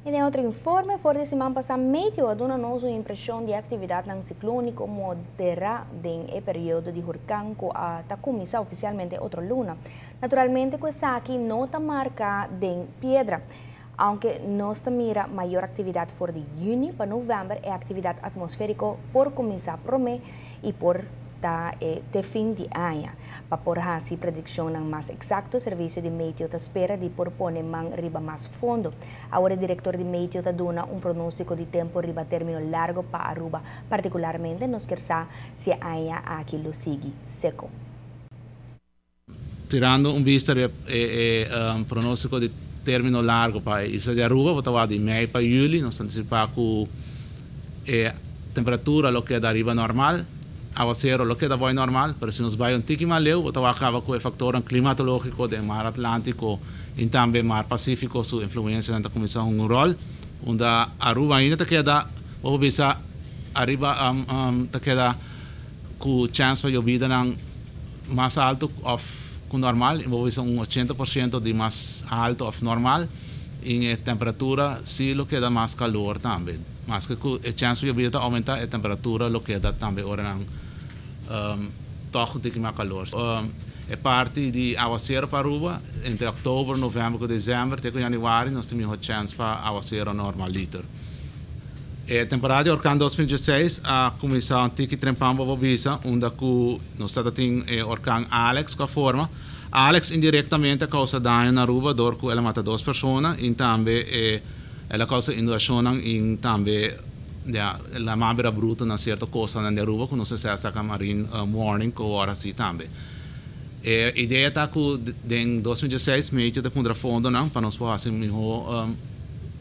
I den otro informe, for di siman pasá Meteo a duna nos un impreshon di aktividatnan siklóniko moderá den e periodo di hurkan ku a ta kuminsá ofisialmente otro luna. Naturalmente ku esaki no ta marka den piedra. Aunke nos ta mira mayor aktividat for di yüni pa novèmber, e aktividat atmosfériko por kuminsá promé i por ta e te fin di aña. Pa por hasi predikshonnan mas eksakto, servisio di Meteo ta spera di por pone man riba mas fondo. Awor e direktor di Meteo ta duna un pronóstiko di tempu riba término largu pa Aruba. Partikularmente nos kier sa si e aña aki lo sigui seko. Tirando un bista riba e pronóstiko di término largu pa e isla di Aruba, bo ta wak di mei pa yüli, nos ta antisipá ku e temperatura lo keda riba normal, awasero lo keda boi normal, pero si nos bai un tiki mas leu, bo ta wak kaba ku e faktornan klimatológiko den Mar Atlántiko i tambe Mar Pasífiko su influensianan ta kuminsá hunga un ròl, unda Aruba ainda ta keda, bo por bisa, ariba ta keda ku chèns pa yobidanan mas alto of ku normal, i bo bisa un 80% di mas alto of normal, i e temperatura si lo keda mas kalor tambe. Maske ku e chèns ku yobida ta oumentá, e temperatura lo keda tambe ora nan tòg un tiki mas kalor. E parti di awasero pa Aruba, entre òktober, novèmber ku desèmber te ku yanüari nos tin mihó chèns pa awasero normaliter. E temporada di orkan 2016 a kuminsá un tiki trempan bo por bisa, unda ku nos ta tin e orkan Alex ku a forma. Alex indirektamente a kousa daño na Aruba dor ku el a mata dos persona i tambe e el a kousa inundashonnan i tambe ya laman a bira bruto na sierto kostanan di Aruba ku nos mester a saka marine warning ku awor hasi tambe. E idea ta ku den 2016 Meteo ta puntra fondonan pa nos por hasi un mihó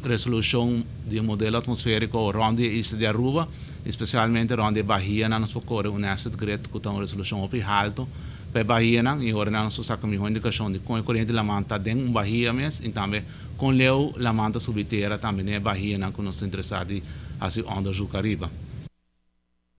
resolushon di un modelo atmosfériko rònt di e isla di Aruba, i spesialmente rònt di e bahianan nos por kore un acid grid ku ta un resolushon hopi haltu pa e bahianan i ora nan nos por saka mihó indikashon di kon e koriente di laman ta den un bahia mes i tambe kon leu laman ta subi tera tambe den e bahianan ku nos ta interesá di hasi òndersuk ariba.